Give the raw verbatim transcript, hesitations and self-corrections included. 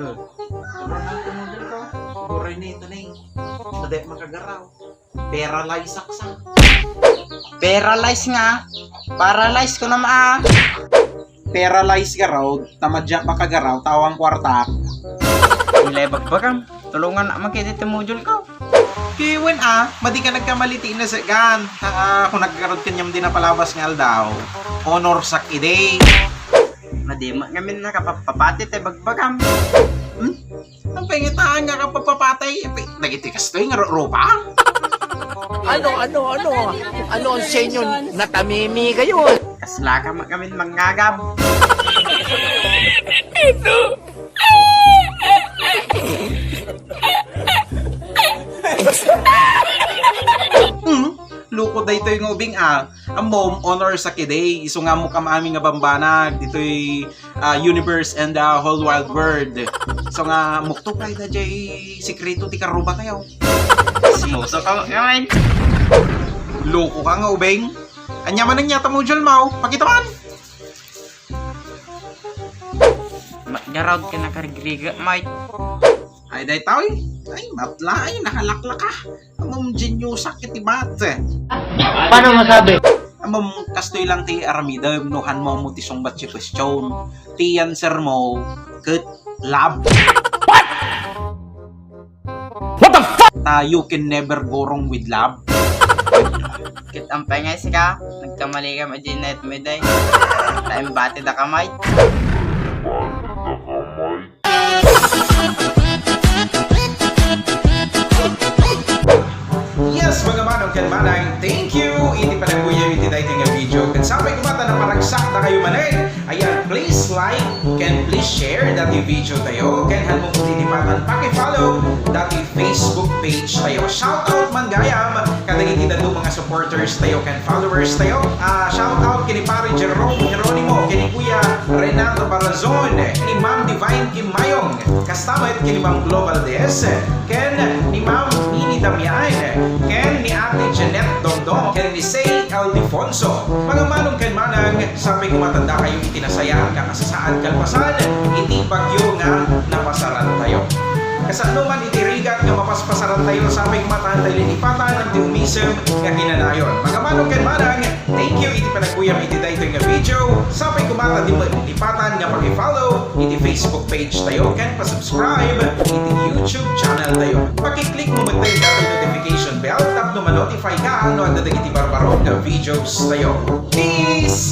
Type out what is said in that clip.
Siguro na ito, model ko. Siguro ini, ito na eh. Madayat makagaraw. Paralyze ak sa. Paralyze nga. Paralyze ko na maa. Paralyze garud, ta madayat makagaraw, tawang kwartak. Ilay bagbagam. Tulungan na man kiti module ko. Kiwen a, madi ka nagkamali ti inasegan. Ah, kung nagkarod kanyam di napalabas nga aldaw, honor sak idi. Madi man ngamin nakapapapati ti bagbagam. Hmm? Ang pangitaan nga kapapapatay, dagiti kastoy nga ru-, rupa? Ano, ano, ano? Ano ang senyo? Natamimi kayo? Kasla ka man ngamin mangngagam. Hmm? Loko daytoy nga ubing a. Ammom, honor sak idi. Isu nga ammok amin nga bambanag ditoy, ah, universe and the whole wide world. So nga, mukto pay daydiay sekreto ti karruba tayo. Simoso ka ngamin. Loko ka nga ubing. Ania man ania ta module mo? Pakita man. Mat-, garaw ka nakarigriga, Mike. Ay, daytoy. Ay, matla, ay, nakalaklaka. Ammom, geniusak iti math. Paano masabi? Ammom, kastoy lang ti aramidem, no han mo ammo ti sungbat ti question. Ti answer mo, ket love. What? What the fuck? Ta, you can never go wrong with love. Ket ampay nga sika, nagkamali ka, Jeanette, may day. Ta, imbati da ka, Mike. Yes, mga manong ken manang, thank you iti panaguyam iti daytoy nga video. Ket sapay koma ta naparagsak dakayo manen. Ayan, please like, ken please share dati video tayo, ken han mo puddi dipatan paki-follow dati Facebook page tayo. Shout out man gayam kadagiti dadduma nga supporters tayo ken followers tayo. Ah, shout out ken ni Pare Jerome Jeronimo, ken ni Kuya Renato Barazon, ni Ma'am Divine Kim Mayong, kasta met ken ni Ma'am Glo Valdez, ken ni Ma'am Nini Damian, ken ni Ate Jeanette Dongdong, ken ni Say Ildefonso. Mga manong ken manang, sapay koma ta dakayo iti nasayaan nga kasasaad kalpasan iti bagyo nga napasaran tayo. Kasano man iti rigat nga mapaspasaran tayo, sapay koma ta dakayo lilipatan ti umisem nga kinanayon. Mga manong ken manang, thank you iti panaguyam iti daytoy nga video. Sapay koma ta di mo lipatan nga paki-follow iti Facebook page tayo ken pa-subscribe iti YouTube channel tayo. Paki-click mo met daytoy notification bell tapno ma-notify ka no adda dagiti barbaro nga videos tayo. Peace!